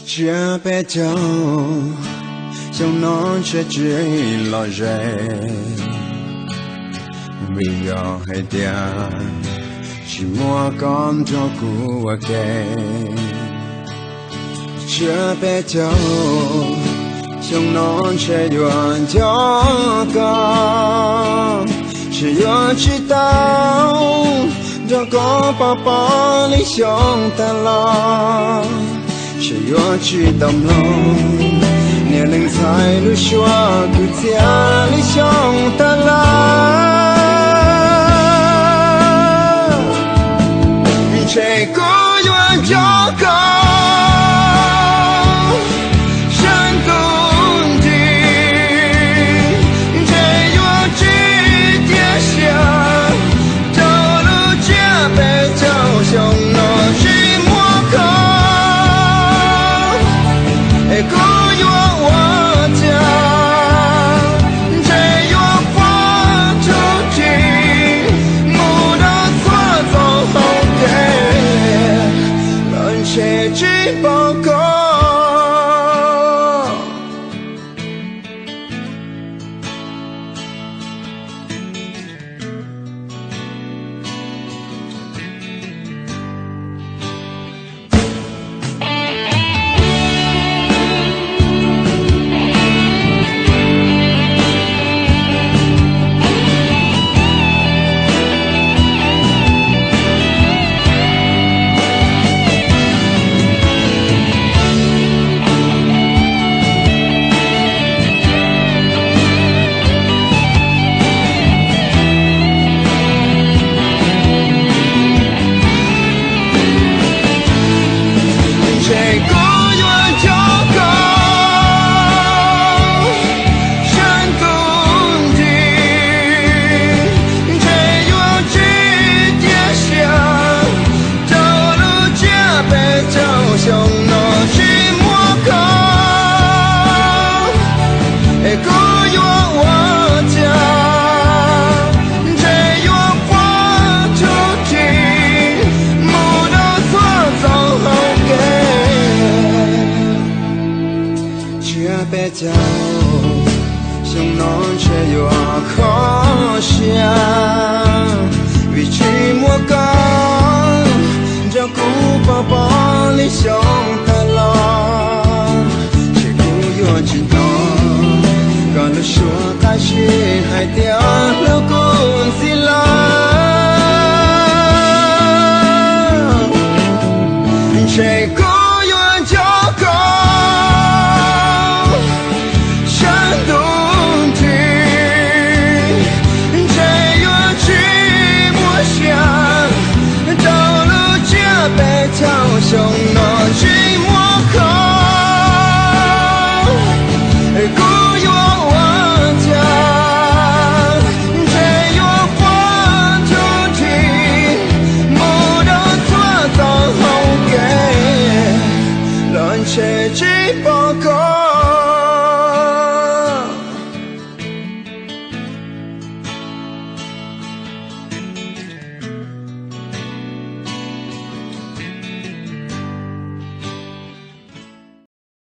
Tsiab peb caug, xyoo no ntshe tsis lom zem, vim yog hais tias tsis muaj koj nrog kuv ua ke. Tsiab peb caug, xyoo no ntshe yuav nco koj, ntshe yuav tsis tau nrog koj pov pob li xyoo tas los. Ntshe yuav tsis tau mloog niam leej ntxhais lub suab kwv txhiaj li xyoo tas los. Ntshe kuv yuav nco koj sab ntuj nti, ntshe yuav tsis tiav siab rau lub tsiab peb caug, xyoo no tsis muaj koj es kuv yuav ua cas? Ntshe yuav quaj tsuj ci mus rau txhua txoj hau kev los ntshe tsis pom koj. Ntshe kuv yuav nco koj sab ntuj nti, ntshe yuav tsis tiav siab rau lub tsiab peb caug, xyoo no tsis muaj koj es kuv yuav ua cas? Ntshe yuav quaj tsuj ci mus rau txhua txoj hau kev. Tsiab peb caug, xyoo no ntshe yuav